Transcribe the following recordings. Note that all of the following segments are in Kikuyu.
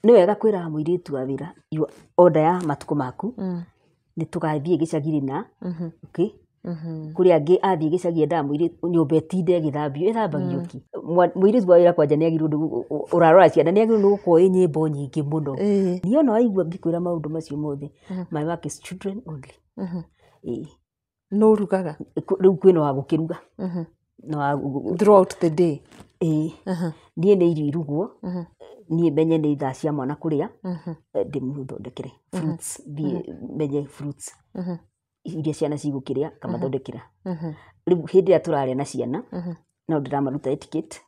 Nĩ wega kwĩra mũirĩtu wa wĩra order ya matukũ maku, nĩ tũgathiĩ gĩcagi rĩna, okay? Kũrĩ angĩ athiĩ gĩcagi endaga mũirĩtu nyũmba ĩtinde ĩgĩthambio, ĩthambagio kĩ? Mũirĩtu wa wĩra kwanja nĩ agĩrĩirwo nĩ ũrarora ciana nĩ agĩrĩirwo nĩ gũkorwo ĩ nyĩmbo nyingĩ mũno. Niĩ ona waigua ngĩkwĩra maũndũ macio mothe, my work is children only. Ĩĩ. Nũ ũrugaga? Rĩu kwĩna wa gũkĩruga. Na wa Throughout the day? Ĩĩ. Niĩ nĩ irio irugwo, niĩ menye nĩ ithaa cia mwana kũrĩa, ndĩmũthondekere fruits, thiĩ menye fruits iria ciana cigũkĩrĩa, ngamathondekera. Rĩu hĩndĩ ĩrĩa tũrarĩa na ciana, no ndĩramaruta etiquette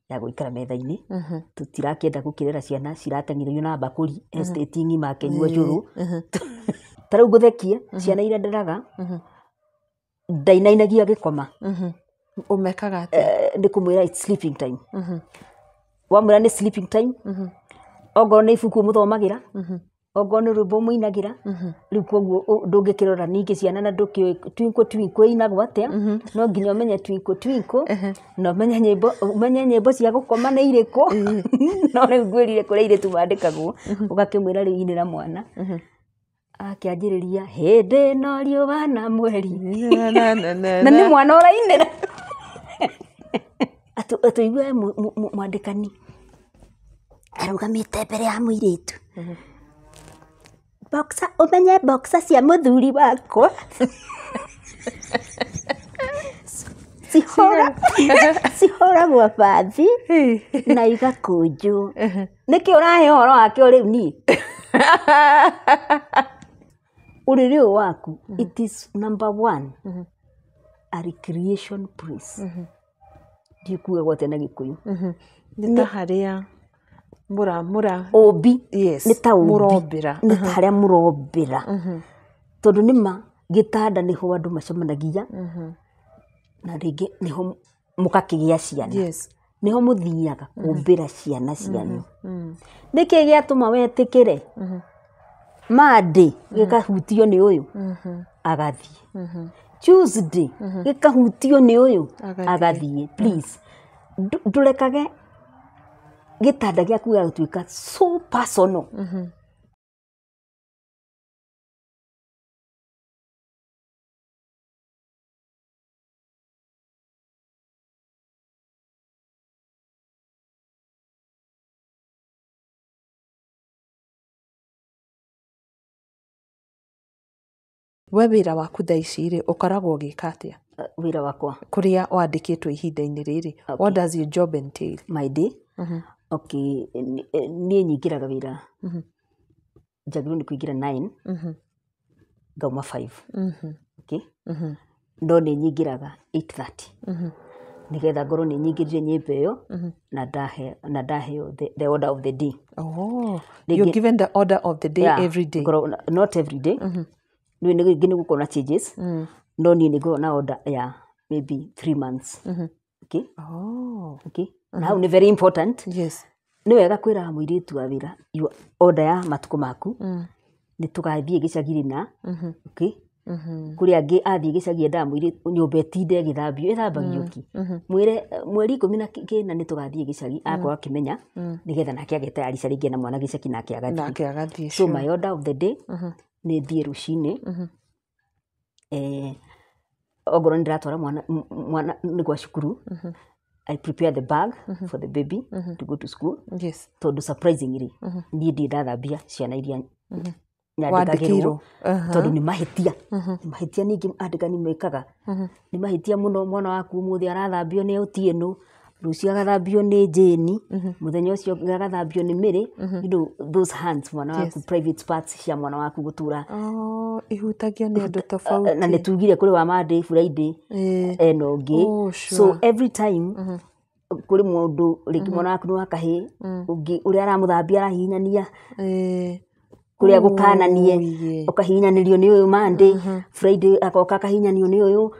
ya gũikara metha-inĩ. Tũtirakĩenda gũkĩrera ciana cirateng'erio na mbakũri estate ng'ima akĩnyua cũrũ. Ta rĩu ngũthekie, ciana iria nderaga, ndainainagia gĩkoma. Ũmekaga atĩa? Nĩ kũmwĩra it's sleeping time. Wamwĩra nĩ sleeping time, ongorwo nĩ ibuku ũmũthomagĩra, ongorwo nĩ rwĩmbo ũmũinagĩra, rĩu koguo ndũngĩkĩrora ningĩ ciana na ndũkĩũĩ twinkle twinkle ĩinagwo atĩa, no nginya ũmenye twinkle twinkle, na ũmenye nyĩmbo cia gũkoma nĩ irĩkũ. No rĩu ngwĩrire kũrĩa airĩtu mandĩkagwo, ũgakĩmwĩra rĩu inĩra mwana. Akĩanjĩrĩria hĩndĩ ĩno riũa na mweri. Na nĩ mwana ũrainĩra. Atũigue mwandĩkani arũgamĩte mbere ya mũirĩtu. Boxer, ũmenye boxer cia mũthuri wakwa. Cihũragwo bathi na igakũnjwo. Nĩkĩ ũrahe ũhoro wake o rĩu niĩ? Ũrĩrĩ ũyũ waku, it is number one, a recreation place. Ndiũĩ kuga gwate na Gĩkũyũ. Nĩ ta harĩa mũra Ũmbi. Yes, Nĩ ta ũmbi. mũrombĩra. Nĩ ta harĩa mũrombĩra. Tondũ nĩ ma gĩtanda nĩho andũ macemanagia, na rĩngĩ nĩho mũgakĩgĩa ciana. Nĩho mũthiaga kũmbĩra ciana cianyu. Nĩkĩ gĩatũma wetĩkĩre? Monday gĩkahutio nĩ ũyũ, agathiĩ. Tuesday gĩkahutio nĩ ũyũ, agathiĩ. Please, ndũrekage gĩtanda gĩaku gĩgatuĩka so personal. We wĩra waku thaa ici rĩ, ũkoragwo ũgĩka atĩa? Wĩra wakwa. Kũrĩa wandĩkĩtwo ihinda-inĩ rĩrĩ. What does your job entail? My day? Okay, niĩ nyingĩraga wĩra. Njagĩrĩirwo nĩ kũingĩra 9. Ngauma 5. Okay? No nĩ nyingĩraga 8:30. Nĩgetha ngorwo nĩ nyingĩrire nyĩmba ĩyo, na ndaheo the order of the day. Oh, Rĩngĩ you're given the order of the day Yeah, every day. Ngorwo, not every day. Nĩ rĩngĩ nĩ gũkorwo na changes. No niĩ nĩ ngorwo na order ya maybe 3 months. Okay? Okay? Na hau nĩ very important. Nĩ wega kwĩra mũirĩtu wa wĩra order ya matukũ maku. Nĩ tũgathiĩ gĩcagi rĩna. Okay? Kũrĩ angĩ athiĩ gĩcagi endaga mũirĩtu nyũmba ĩtinde ĩgĩthambio, ĩthambagio kĩ? Mwĩre mweri ikũmi na kĩna nĩ tũgathiĩ gĩcagi, akorwo akĩmenya, nĩgetha nake agetayarisha rĩngĩ na mwana gĩcagi nake agathiĩ. Nake agathiĩ, So sure. my order of the day, nĩ thiĩ rũcinĩ. Ongorwo nĩ ndĩratwara mwana nĩ gwa cukuru, I prepare the bag for the baby to go to school. Tondũ surprisingly, niĩ ndirĩ ndathambia ciana iria nyandĩkagĩrwo. Wandĩkĩirwo. Tondũ nĩ mahĩtia. Nĩ mahĩtia ningĩ andĩkani mekaga. Nĩ mahĩtia mũno mwana waku ũmũthĩ arathambio nĩ Otieno, rũciũ agathambio nĩ Jane, mũthenya ũcio ũngĩ agathambio nĩ Mary. You know, those hands, mwana waku, private parts cia mwana waku gũtũra. Oh, ihutagio nĩ andũ tofauti. Na nĩ tugire kũrĩ wa Monday, Friday, ena ũngĩ. Oh, So sure. every time, kũrĩ mũndũ rĩngĩ mwana waku nĩ wa kahĩĩ, ũngĩ ũrĩa aramũthambia arahihinyania. Kũrĩa gũkananie, ũkahihinyanĩrio nĩ ũyũ Monday, Friday agoka akahihinyanio nĩ ũyũ,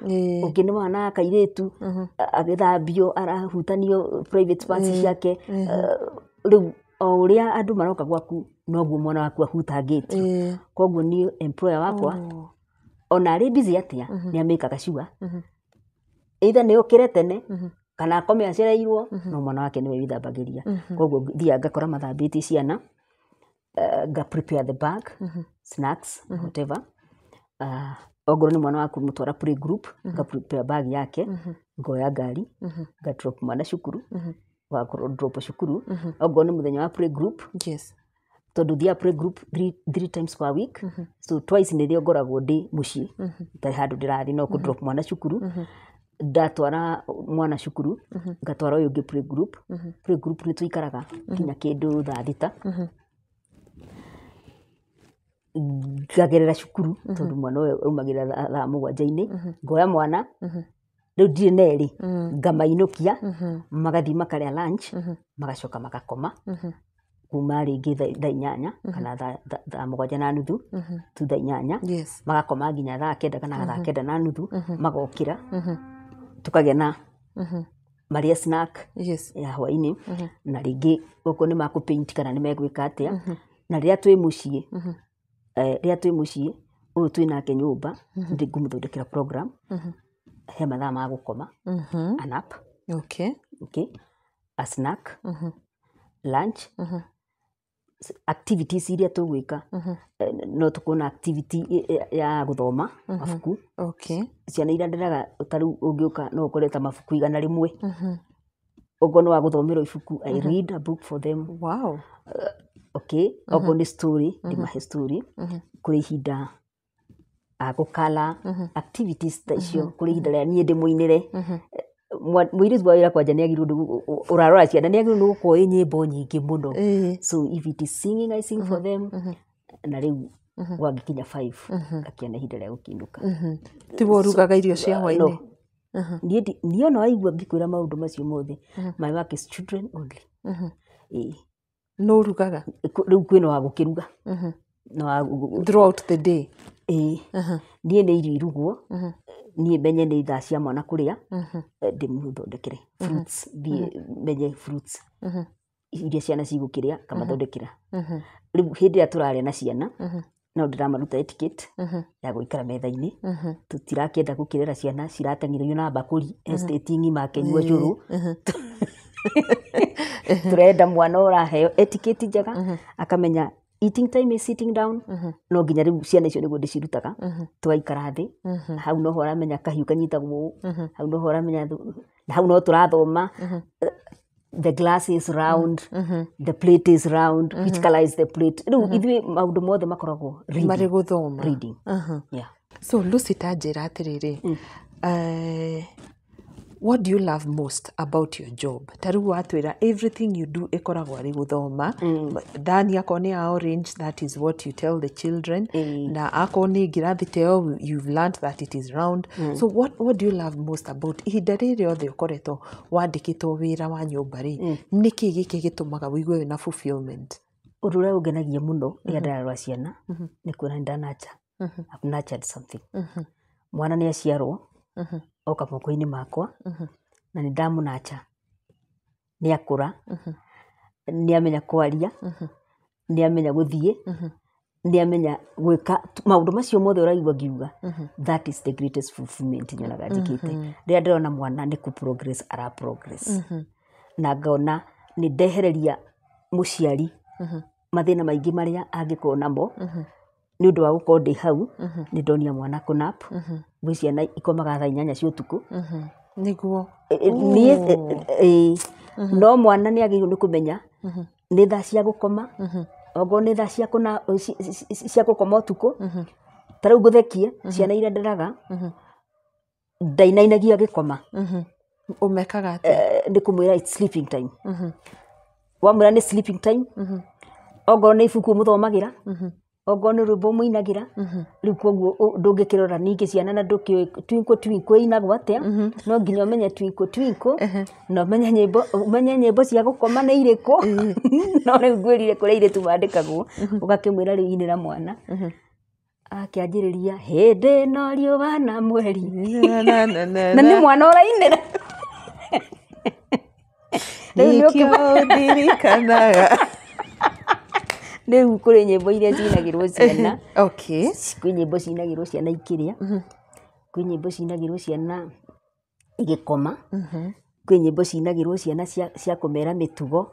ũngĩ nĩ mwana wa kairĩtu, agĩthambio, arahutanio private parts ciake. Rĩu o ũrĩa andũ maroka gwaku, noguo mwana waku ahutangĩtio. Koguo niĩ employer wakwa, ona arĩ busy atĩa, nĩ amĩkaga sure. Either nĩ okĩre tene, kana akome acereirwo, no mwana wake nĩwe wĩthambagĩria. Koguo thiaga ngakora mathambĩtie ciana. Nga prepare the bag, snacks, whatever. Ongorwo nĩ mwana waku mũtwara play group, nga prepare bag yake, ngoya ngari, nga drop mwana cukuru. Wakorwo drop cukuru, ongorwo nĩ mũthenya wa play group, tondũ thiaga play group three times per week, so twice nĩrĩo ngoragwo ndĩ mũciĩ, itarĩ handũ ndĩrathiĩ, no kũ drop mwana cukuru. Ndatwara mwana cukuru, ngatwara ũyũ ũngĩ play group. Play group nĩ tũikaraga nginya kĩndũ thaa 6. Ngagerera cukuru, tondũ mwana ũyũ aumagĩra thaa 7-inĩ. Ngoya mwana rĩu, ndirĩ na erĩ, ngamainũkia, magathiĩ makarĩa lunch, magacoka magakoma kuma rĩngĩ thaa 8 kana thaa 7:30 tu thaa 8. Magakoma nginya thaa 9 kana thaa 9:30, magokĩra, tũkagĩa na marĩa snack ya hwainĩ, na rĩngĩ okorwo nĩ makũ paint kana nĩ megwĩka atĩa. Na rĩrĩa twĩ mũciĩ, rĩrĩa twĩ mũciĩ, ũyũ twĩ nake nyũmba, ngũmũthondekera program. He mathaa ma gũkoma, a nap, okay, a snack, lunch, activities iria tũgwĩka. No tũkorwo na activity ya gũthoma mabuku. Ciana iria nderaga, ta rĩu ũngĩũka no ũkore ta mabuku 100. Okorwo nĩ wa gũthomerwo ibuku, I read a book for them. Okay, okorwo nĩ story, ndĩmahe story. Kũrĩ ihinda agũkala, activities ta icio. Kũrĩ ihinda rĩa niĩ ndĩmũinĩre. Mũirĩtu wa wĩra kwanja nĩ agĩrĩirwo nĩ ũrarora ciana, nĩ agĩrĩirwo nĩ gũkorwo ĩ nyĩmbo nyingĩ mũno. So if it is singing, I sing for them. Na rĩu gwagĩkinya 5, ngakĩona ihinda rĩa gũkĩinũka. Tiwe ũrugaga irio cia hwainĩ? No. Niĩ ona waigua ngĩkwĩra maũndũ macio mothe, my work is children only. Ĩĩ. Nũ ũrugaga? Rĩu kwĩna wa gũkĩruga na wa Throughout the day? Ĩĩ, niĩ nĩ irio irugwo, niĩ menye nĩ thaa cia mwana kũrĩa, ndĩmũthondekere fruits, thiĩ menye fruits iria ciana cigũkĩrĩa, ngamathondekera. Rĩu hĩndĩ ĩrĩa tũrarĩa na ciana, no ndĩramaruta etiquette ya gũikara metha-inĩ. Tũtirakĩenda gũkĩrera ciana cirateng'erio na mbakũri estate ng'ima akĩnyua cũrũ. Tũrenda mwana ũraheo etiquette njega, akamenya eating time is sitting down. No nginya rĩu ciana icio nĩguo ndĩcirutaga, tũgaikara thĩ. Hau noho ũramenya kahiũ kanyitagwo ũũ, hau noho ũramenya na hau no tũrathoma, the glass is round, the plate is round, which color is the plate. Rĩu ithuĩ maũndũ mothe makoragwo reading. Marĩ gũthoma. Reading, yeah. So Lucy, ta njĩra atĩrĩrĩ, what do you love most about your job? Ta rĩu watwĩra everything you do ĩkoragwo arĩ gũthoma. Thani akorwo nĩ ya orange, that is what you tell the children. Na akorwo nĩ ngirathi ta ĩyo, you've learned that it is round. So what do you love most about ihinda rĩrĩ rĩothe ũkoretwo wandĩkĩtwo wĩra wa nyũmba rĩ, nĩkĩ gĩkĩ gĩtũmaga ũigue wĩna fulfillment? Ũndũ ũrĩa ũngenagia mũno rĩrĩa ndarora ciana nĩ kuona nĩ ndanurture. I've nurtured something. Mwana nĩ aciarwo, oka moko-inĩ makwa, na nĩ ndamũnurture, nĩ akũra, nĩ amenya kwaria, nĩ amenya gũthiĩ, nĩ amenya gwĩka maũndũ macio mothe ũraigua ngiuga. That is the greatest fulfillment nyonaga njĩkĩte, rĩrĩa ndĩrona mwana nĩ kũ progress ara progress, na ngona nĩ ndehereria mũciari mathĩna maingĩ marĩa angĩkorwo namo nĩ ũndũ wa gũkorwo ndĩ hau. Nĩ ndonia mwana kũnap. Gwĩ ciana ikomaga thaa 8 cia ũtukũ. Nĩguo. Niĩ no mwana nĩ agĩrĩirwo nĩ kũmenya nĩ thaa cia gũkoma, okorwo nĩ thaa cia kũna cia gũkoma ũtukũ. Ta rĩu ngũthekie, ciana iria nderaga ndainainagia agĩkoma. Ũmekaga atĩa? Nĩ kũmwĩra it's sleeping time. Wamwĩra nĩ sleeping time, okorwo nĩ ibuku ũmũthomagĩra, okorwo nĩ rwĩmbo ũmũinagĩra. Rĩu koguo ndũngĩkĩrora ningĩ ciana na ndũkĩũĩ twinkle twinkle ĩinagwo atĩa. No nginya ũmenye twinkle twinkle, na ũmenye nyĩmbo, ũmenye nyĩmbo cia gũkoma nĩ irĩkũ. No rĩu ngwĩrire kũrĩa airĩtu mandĩkagwo, ũgakĩmwĩra rĩu inĩra mwana, akĩanjĩrĩria hĩndĩ ĩno riũa na mweri, na nĩ mwana ũrainĩra. Rĩu nĩ Nĩkĩo ndirikanaga. Rĩu kũrĩ nyĩmbo iria cinagĩrwo ciana. Kwĩ nyĩmbo cinagĩrwo ciana ikĩrĩa, kwĩ nyĩmbo cinagĩrwo ciana igĩkoma, kwĩ nyĩmbo cinagĩrwo ciana cia kũmera mĩtugo.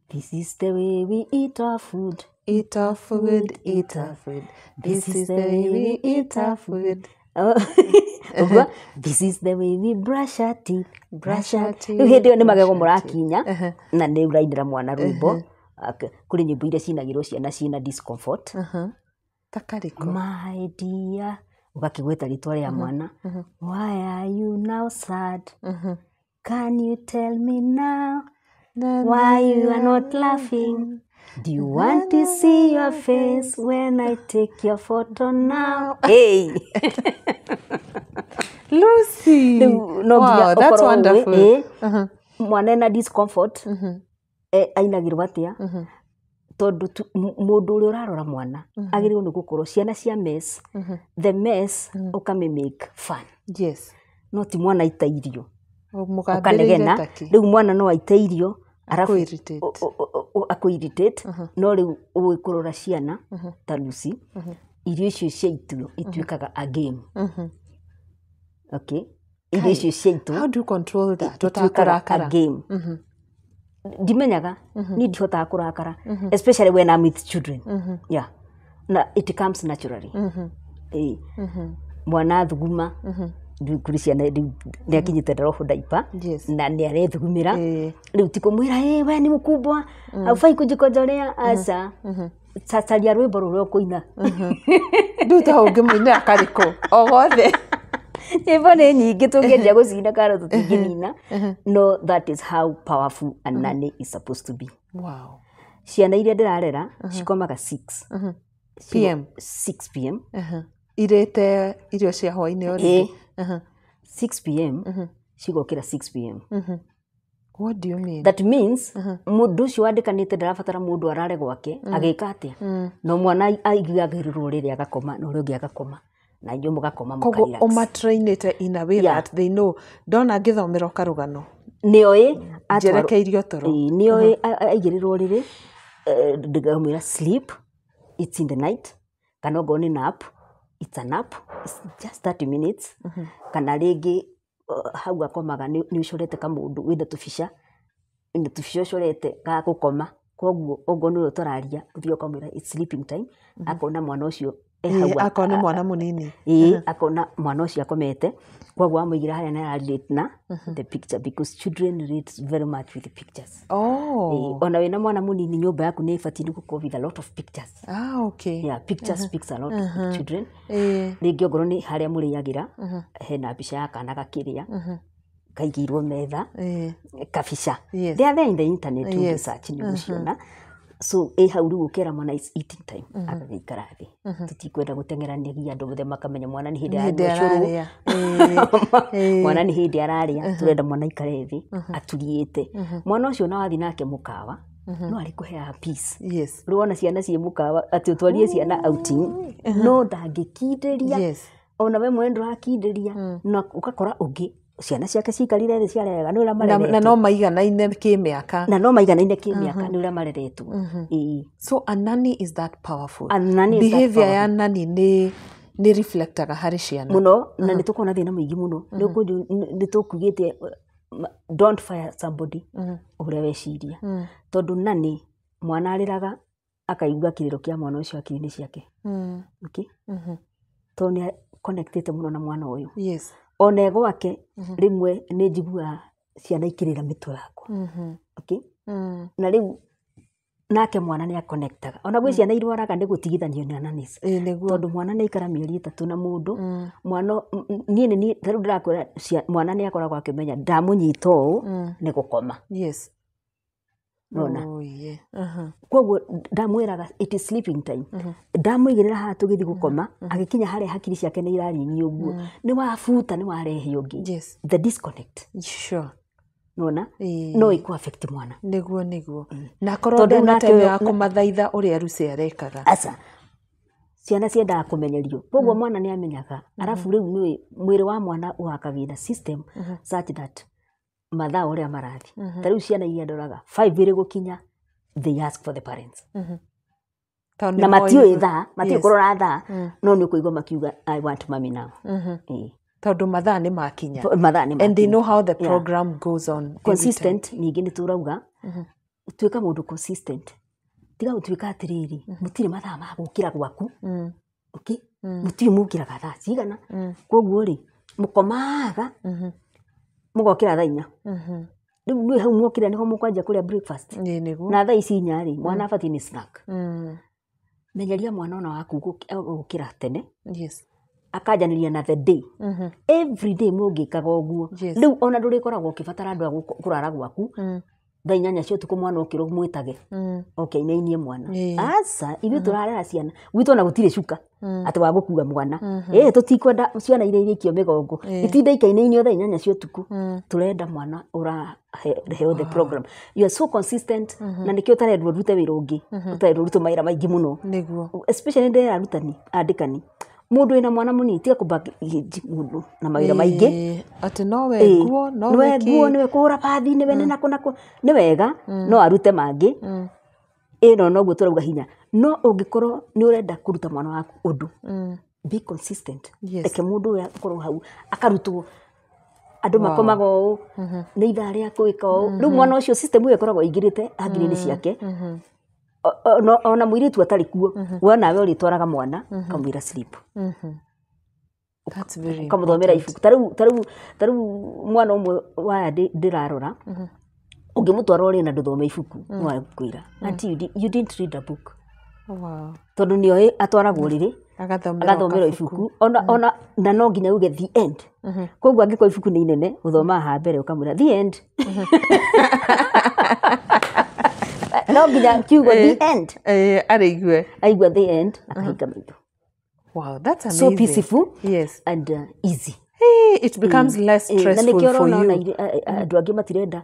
This is the way we eat our food. Eat our food, eat our food. This is the way we eat our food. Ũguo, this is the way we brush our teeth, Brush our teeth, Rĩu hĩndĩ ĩyo nĩ brush magego our mũrakinya na nĩ ũrainĩra mwana rwĩmbo. Kũrĩ nyĩmbo iria cinagĩrwo ciana ciĩna discomfort. Ta karĩkũ? My dear, ũgakĩgweta rĩtwa rĩa mwana. Why are you now sad? Can you tell me now why you are not laughing? Do you want to see your face when I take your photo now? Hey! Lucy! Rĩu no nginya Wow, that's ũkorwo ũĩ, wonderful. ĩ, mwana ena discomfort ainagĩrwo atĩa, tondũ mũndũ ũrĩa ũrarora mwana agĩrĩirwo nĩ gũkorwo ciana cia mess, the mess ũkamĩ make fun. Yes. No ti mwana aita irio Mũgambĩrĩire ũkanegena. Taki. Rĩu mwana no aite irio arabu Akũ-irritate. Akũ-irritate. No rĩu ũĩ kũrora ciana ta Lucy, irio icio ciaitwo ituĩkaga a game. Okay, irio icio ciaitwo How do you control that? ituĩkaga a Ũtakũrakara. game. Ndimenyaga, niĩ ndihotaga kũrakara, especially when I'm with children. Yeah, na it comes naturally. Ĩĩ. Mwana thuguma, rĩu kũrĩ ciana rĩu nĩ akinyĩte ndorobo daipa na nĩ arethugumĩra. Rĩu ti kũmwĩra, "Ĩ, we ni mkubwa, haufai kujikojolea." Aca, caria rwĩmbo rũrĩa ũkũina. Rĩu ta ũngĩmũinĩra karĩkũ? O gothe. Nyĩmbo nĩ nyingĩ, tũngĩanjia gũcina karo tũtingĩnina. No that is how powerful a nanny is supposed to be. Wow. Ciana iria ndĩrarera cikomaga 6 PM. 6 p.m. Irĩte irio cia hwainĩ o rĩngĩ. 6 p.m., cigokĩra 6 p.m. What do you mean? That means mũndũ ũcio wandĩkanĩte ndarabatara mũndũ arare gwake agĩka atĩa, no mwana aigagĩrĩrwo rĩrĩa agakoma na ũrĩa ũngĩ agakoma na inyuĩ mũgakoma Koguo mũkarelax. Ũmatrainĩte in a way that they know ndona ngĩthomera karũgano Nĩoĩ njerekeirio toro. Ĩĩ, nĩoĩ aigĩrĩrwo rĩrĩ, ndĩkamwĩra sleep, it's in the night, kana okorwo nĩ nap, it's a nap, it's just 30 minutes. Kana rĩngĩ hau akomaga nĩ ũcorete kamũndũ wĩna tũbica ũcorete ga gũkoma. Koguo okorwo nĩ ũrĩa tũraria, ũthiĩ ũkamwĩra it's sleeping time, akona mwana ũcio e hau. Akorwo nĩ mwana mũnini. Ĩĩ, akona mwana ũcio akomete, koguo amũigĩra harĩa na ararelate na the picture, because children relate very much with the pictures. Oh. Ĩĩ, ona wĩna mwana mũnini, nyũmba yaku nĩ ĩbatiĩ nĩ gũkorwo with a lot of pictures. Ah, okay. Yeah, pictures speaks a lot with children. Rĩngĩ ongorwo nĩ harĩa mũrĩagĩra, hena mbica ya kana gakĩrĩa kaigĩirwo metha, kabica. They are there in the internet, research nĩ ũgũciona. So ĩ hau rĩu ũkera mwana it's eating time, agagĩikara thĩ. Tũtikwenda gũteng'eranagia andũ othe makamenya mwana nĩ hĩndĩ Hĩndĩ aranyua cũrũ. ararĩa. Ĩĩ. Mwana nĩ hĩndĩ ararĩa. Tũrenda mwana aikare thĩ aturiĩte. Mwana ũcio na wathiĩ nake mũkawa no arĩkũheaga peace. Rĩu wona ciana ciĩ mũkawa, atĩ ũtwarie ciana outing, no ndangĩkindĩria. Ona we mwene ndũrakindĩria, na ũgakora ũngĩ ciana ciake ciikarire thĩ ciarega nĩ ũrĩa Na mareretwo. no maiganaine kĩmĩaka. Na no maiganaine kĩmĩaka, nĩ ũrĩa mareretwo. Ĩĩ. So a nanny is that powerful. A nanny is that Behavior ya nanny nĩ reflectaga harĩ ciana. Mũno, na nĩ tũkorwo na thĩna mũingĩ mũno. Nĩ tũkugĩte don't fire somebody ũrĩa weciria, tondũ nani mwana arĩraga akaigua kĩrĩro kĩa mwana ũcio hakiri-inĩ ciake. Okay? Tondũ nĩ connectĩte mũno na mwana ũyũ. Ona e gwake rĩmwe nĩ njiguaga ciana ikĩrĩra mĩtwe yakwa. Okay? Na rĩu nake mwana nĩ akonektaga. Ona gwĩ ciana irwaraga nĩ gũtigithanio na nannies. Ĩĩ, nĩguo. Tondũ mwana nĩ aikara mĩeri 3 na mũndũ mwana niĩ nĩ niĩ ta rĩu ndĩrakwĩra, mwana nĩ akoragwo akĩmenya ndamũnyita ũũ nĩ gũkoma. Nona. Oh, yeah. Koguo ndamwĩraga it is sleeping time, ndamũigĩrĩra haha tũgĩthiĩ gũkoma, agĩkinya harĩa hakiri ciake nĩ iraringi ũguo, nĩ wabuta nĩ warehe ũngĩ. The disconnect. Nona no ĩkũ affect mwana. Nĩguo na akorwo Tondũ ndarĩ na nake time ũyũ- ya kũmathaitha ũrĩa Lucy arekaga. Aca, ciana ciendaga kũmenyerio, koguo mwana nĩ amenyaga. Arabu rĩu nĩ mwĩrĩ wa mwana ũwakagĩra system such that mathaa ũrĩa marathiĩ, ta rĩu ciana iria ndoraga 5 ĩrĩ gũkinya, they ask for the parents. Tondũ Na nĩ moĩ- matiũĩ thaa, matiũĩ kũrora thaa, no nĩ ũkũigua makiuga, "I want mommy now." Ĩĩ. Tondũ mathaa nĩ makinya. Mathaa nĩ And they makinya. know how the program goes on every time. Consistent ningĩ nĩ tũrauga tuĩka mũndũ consistent. Tiga gũtuĩka atĩrĩrĩ, mũtirĩ mathaa ma gũkĩra gwaku. Okay? Mũtirĩ mũkĩraga thaa cigana. Koguo rĩ, mũkomaga mũgokĩra thaa 4. Rĩu nĩ hau mwokĩra nĩho mũkwanjia kũrĩa breakfast. Na thaa ici 4 rĩ, mwana abatiĩ nĩ snack. Menyeria mwana ona waku gũkĩra tene. Yes. Akanjanĩria na the day. Every day mũngĩkaga ũguo. Rĩu ona ndũrĩkoragwo ũkĩbatara andũ a kũrara gwaku. Thaa 8 cia ũtukũ mwana okĩra ũmwĩtage. Okay, inainie mwana. Aca, ithuĩ tũrarera ciana. Gwitũ ona gũtirĩ cuka. Atĩ wa gũkua mwana. Tũtikwenda ciana iria irĩkio mĩgongo. Itinda ikainainio thaa 8 cia ũtukũ. Tũrenda mwana ũraheo the program. You are so consistent na nĩkĩo ũtarendwo ũrute wĩra ũngĩ. Ũtarendwo ũrute mawĩra maingĩ mũno. Nĩguo. Especially ndĩrera arutani, andĩkani. Mũndũ wĩna mwana mũnini tiga kũbangĩra mũndũ na mawĩra maingĩ. Atĩ nowe nguo, nowe nguo, nĩwe kũhũra bathi, nĩwe nĩ nakũ nakũ. Nĩ wega, no arute mangĩ. Ĩno noguo tũrauga hinya. No ũngĩkorwo nĩ ũrenda kũruta mwana waku ũndũ, be consistent. Reke mũndũ ũyũ akorwo hau akarutwo. Andũ makomaga ũũ, nĩ ithaa rĩa gwĩka ũũ. Rĩu mwana ũcio system ĩyo ĩkoragwo ĩingĩrĩte hakiri-inĩ ciake. Ona mũirĩtu atarĩ kuo, we nawe ũrĩtwaraga mwana, ũkamwĩra sleep. That's very Ũkamũthomera ibuku. Ta rĩu mwana ũmwe waya ndĩrarora, ũngĩmũtwara ũrĩ na ndũthome ibuku, no agũkwĩra, auntie, you didn't read a book. Tondũ nĩoĩ atwaragwo rĩrĩ, agathomerwo ibuku. Ona na no nginya uge the end. Koguo angĩkorwo ibuku nĩ inene, ũthomaga haha mbere ũkamwĩra the end. No nginya kiugo the end. Arĩigue. Aigua the end, akahinga maitho. Wow, that's amazing. So peaceful. Yes. And easy. Hey, it becomes less stressful for you. Andũ angĩ matirenda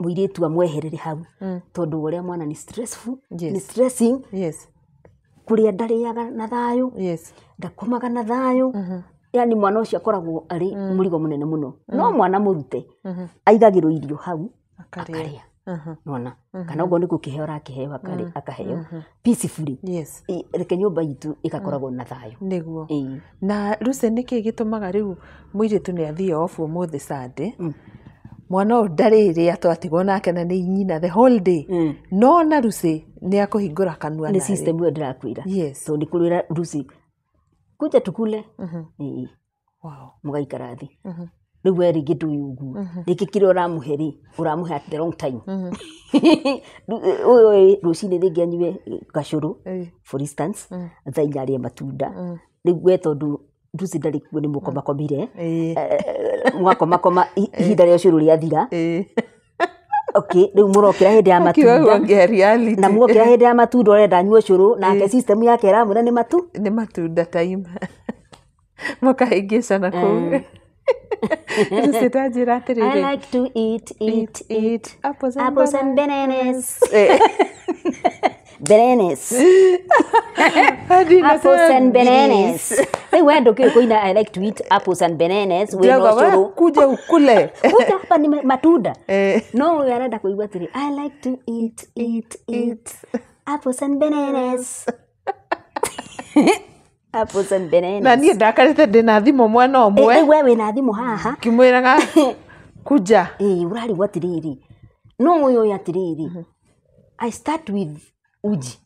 mũirĩtu amweherere hau. Tondũ ũrĩa mwana ni stressful, ni stressing. Yes. Kũrĩa ndarĩaga na thayũ. Yes. Ndakomaga na thayũ. Yani mwana ũcio akoragwo arĩ mũrigo mũnene mũno. No mwana mũrute, aigagĩrwo irio hau, akarĩa. Nona kana ũguo nĩ gũkĩheo arakĩheo akaheo peacefully. Yes. Reke nyũmba itũ ĩgakoragwo na thayũ. Nĩguo. Na Lucy, nĩkĩ gĩtũmaga rĩu mũirĩtu nĩ athiĩ off ũmũthĩ Sunday, mwana ũyũ ndarĩrĩa twatigwo nake na nĩ nyina the whole day. No na Lucy nĩ akũhingũra kanua. Nĩ system ĩyo ndĩrakwĩra. Yes. Tondũ nĩ kũrĩra Lucy, kuja tukule. Wow. Mũgaikara thĩ. Rĩu we rĩngĩ ndũĩ ũguo. Rĩngĩ kĩrĩa ũramũhe rĩ, ũramũhe at the wrong time. Ũyũ rũcinĩ rĩngĩ anyue gacũrũ, for instance, thaa 4 arĩe matunda. Rĩu we tondũ Lucy ndarĩ kuo nĩ mũkomakomire. Mwakomakoma ihinda rĩa ũcũrũ rĩathira. Okay, rĩu mũrokĩra hĩndĩ ya matunda. Na mũrokĩra hĩndĩ ya matunda ũrenda anyue ũcũrũ, nake system yake ĩramwĩra nĩ matu. Nĩ matunda time. Mũkahĩngĩcana kũu. Lucy, ta njĩra atĩrĩrĩ. I like to eat, eat, eat apples and bananas. Bananas. Apples and bananas. Rĩu we ndũkĩũĩ kũina I like to eat apples and bananas. Wĩna ũcũrũ. Kuja ukule. Kuja hapa ni matunda. No ũyũ arenda kũigua atĩrĩ, I like to eat, eat, eat apples and bananas. Apples and bananas. Na niĩ ndakarĩte ndĩna thimũ mwena ũmwe. Rĩu we wĩna thimũ haha. Ngĩmwĩraga kuja. Ũrarigwo atĩrĩrĩ. No ũyũ ũyũ atĩrĩrĩ. I start with uji.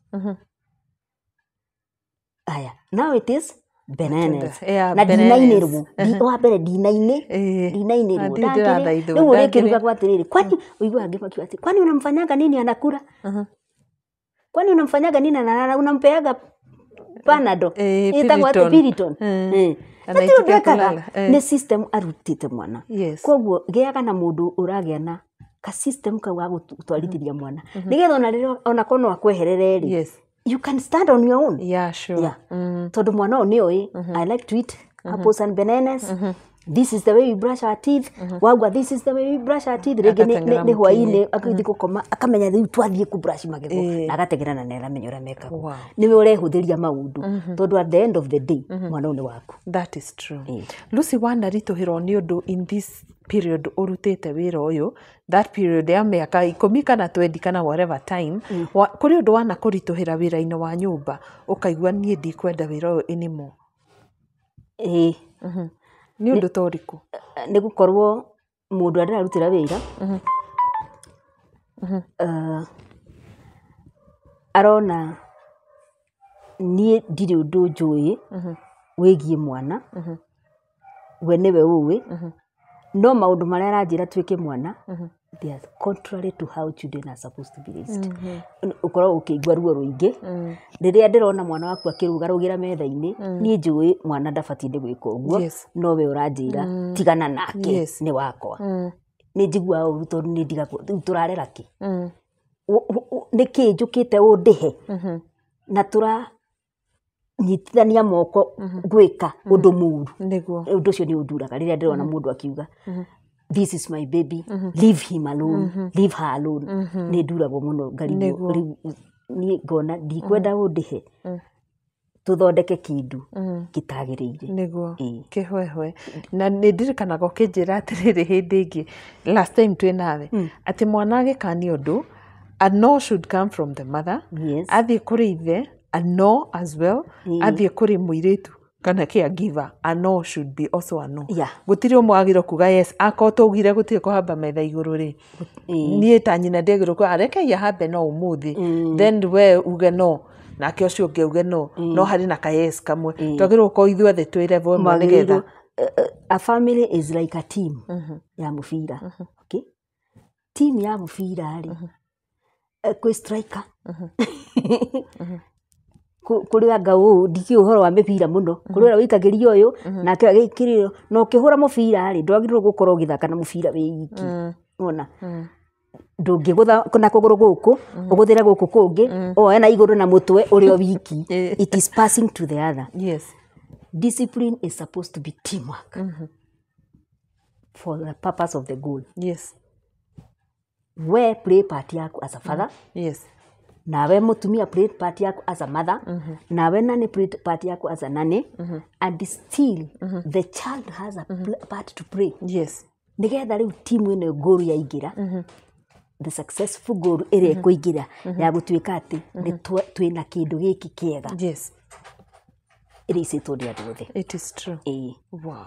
Aya, now it is bananas. Na ndinainĩrwo. Wa mbere ndinainĩ. Ndinainĩrwo. Rĩu ũrĩkĩruga gwa atĩrĩrĩ. Kwani ũiguaga angĩ makiuga atĩ, kwani unamfanyaga nini anakula? Kwani unamfanyaga nini analala? Unampeaga Panado. Ĩtagwo atĩ Piriton. Nĩ system arutĩte mwana. Koguo gĩaga na mũndũ ũragĩa na ka system kau ga gũtwarithĩria mwana. Nĩgetha ona rĩrĩa ona korwo no akweherere rĩ, you can stand on your own. Yeah, sure. Yeah. Tondũ mwana ũyũ nĩoĩ, I like to eat apples and bananas. This is the way we brush our teeth. Wauga this is the way we brush our teeth. Rĩngĩ nĩ hwaĩ-inĩ akĩthiĩ gũkoma akamenya rĩu twathiĩ kũ brush magego na agategera na nĩaramenya ũrĩa mekagwo. Nĩwe ũrehũthĩria maũndũ tondũ at the end of the day mwana ũyũ nĩ waku. That is true. Lucy, wanaritũhĩrwo nĩ ũndũ in this period ũrutĩte wĩra ũyũ, that period ya mĩaka 10 kana 20 kana whatever time, kũrĩ ũndũ wanakũritũhĩra wĩra-inĩ wa nyũmba ũkaigua niĩ ndikwenda wĩra ũyũ anymore? Nĩ ũndũ ta ũrĩkũ? Nĩ gũkorwo mũndũ ũrĩa ndĩrarutĩra wĩra, Arona niĩ ndirĩ ũndũ njũĩ wĩgiĩ mwana, we nĩwe ũĩ, no maũndũ marĩa aranjĩra tuĩke mwana, they are contrary to how children are supposed to be raised. Ũkoragwo ũkĩigua ruo rũingĩ rĩrĩa ndĩrona mwana waku akĩrũgarũgĩra metha-inĩ. Niĩ njũĩ mwana ndabatiĩ nĩ gwĩka ũguo, no we ũranjĩra tigana nake, nĩ wakwa. Nĩ njiguaga ũru tondũ nĩ ndigagwo rĩu tũrarera kĩ? Nĩ kĩ njũkĩte ũndĩhe na tũranyitithania moko gwĩka ũndũ mũru? Nĩguo. Ũndũ ũcio nĩ ũnduraga rĩrĩa ndĩrona mũndũ akiuga, "This is my baby, leave him alone, leave her alone." Nĩ nduragwo mũno ngarigwo. Rĩu niĩ ngona ndikwenda ũndĩhe tũthondeke kĩndũ gĩtagĩrĩire. Nĩguo. Ĩĩ. Kĩhwehwe. Na nĩ ndirikanaga ũkĩnjĩra atĩrĩrĩ, hĩndĩ ĩngĩ last time twĩ nawe, atĩ mwana agĩkania ũndũ, a no should come from the mother, athiĩ kũrĩ ithe a no as well, athiĩ kũrĩ mũirĩtu kana caregiver, a no should be also a no. Gũtirĩ ũmwe wagĩrĩirwo kuga yes. Akorwo twaugire gũtirĩ kũhamba metha igũrũ rĩ, niĩ ta nyina ndiagĩrĩirwo kuga arekei ahambe no ũmũthĩ, then we uge no, nake ũcio ũngĩ auge no, no harĩ na ka yes kamwe. Twagĩrĩirwo gũkorwo ithuothe twĩ level ĩmwe nĩgetha Mwagĩrĩirwo, a family is like a team ya mũbira, okay? Team ya mũbira rĩ, kwĩ striker, kũrĩ anga ũũ ndikĩũĩ ũhoro wa mĩbira mũno, kũrĩ ũrĩa wĩikagĩria ũyũ nake agĩikĩrĩrio, na ũkĩhũra mũbira rĩ, ndwagĩrĩirwo gũkorwo ũgĩthaka na mũbira wĩ iki. Wona ndũngĩgũtha na kũgũrũ gũkũ, ũgũthĩre gũkũ kũngĩ, oe na igũrũ na mũtwe ũrĩ o wiki. It is passing to the other. Discipline is supposed to be teamwork for the purpose of the goal. We play part yaku as a father, nawe mũtumia play part yaku as a mother, nawe nani play part yaku as a nanny, and still the child has a part to play, nigetha rĩu timu ĩno goal yaingĩra, the successful goal ĩrĩa ĩkũingĩra ya gũtuĩka atĩ nĩ twĩna kĩndũ gĩkĩ kĩega, ĩrĩa icĩtwo nĩ andũ othe. It is true. Ĩĩ. Wow,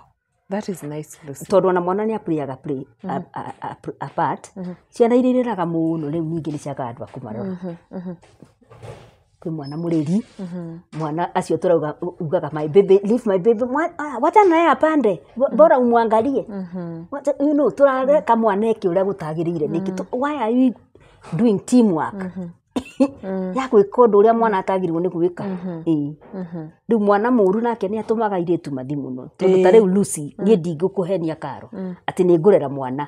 that is nice, Lucy. Tondũ ona mwana nĩ aplayga play a part. Ciana iria irĩraga mũno rĩu ningĩ nĩ ciagaga andũ a kũmarora. Kwĩ mwana mũrĩri, mwana acio tũrauga ugaga, "My baby, leave my baby." Wachana naye apande, bora umwangalie. Tũrareka mwana eke ũrĩa gũtagĩrĩire nĩkĩ? Why are you doing teamwork ya gwĩka ũndũ ũrĩa mwana atagĩrĩirwo nĩ gwĩka? Ĩĩ. Rĩu mwana mũru nake nĩ atũmaga airĩtu mathi mũno, tondũ ta rĩu Lucy, niĩ ndingĩkũhenia karo atĩ nĩ ngũrera mwana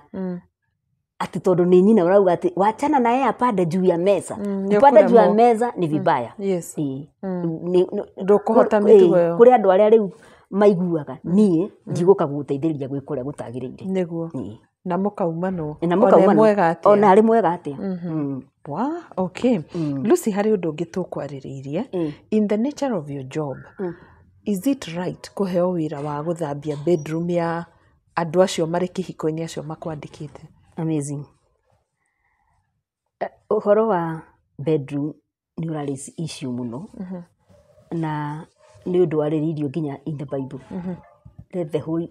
atĩ tondũ nĩ nyina ũrauga atĩ wachana naye apande juu ya meza. Kupanda juu ya Nĩũkũremwo. meza ni vibaya. Ĩĩ. Ndũkũhota Ndũkũhota mĩtugo ĩyo. Kũrĩ andũ arĩa rĩu maiguaga niĩ ndigũka gũgũteithĩrĩria gwĩka ũrĩa gũtagĩrĩire. Nĩguo. Ĩĩ. Na mũkaumanwo. Na Ona mũkaumana. mwega atĩa. Ona arĩ mwega atĩa. Wow, okay. Lucy, harĩ ũndũ ũngĩ tũkwarĩrĩirie. In the nature of your job, is it right kũheo wĩra wa gũthambia bedroom ya andũ acio marĩ kĩhiko-inĩ, acio makwandĩkĩte? Amazing. Ũhoro wa bedroom nĩ ũrarĩ issue mũno, na nĩ ũndũ warĩrĩirio nginya in the Bible.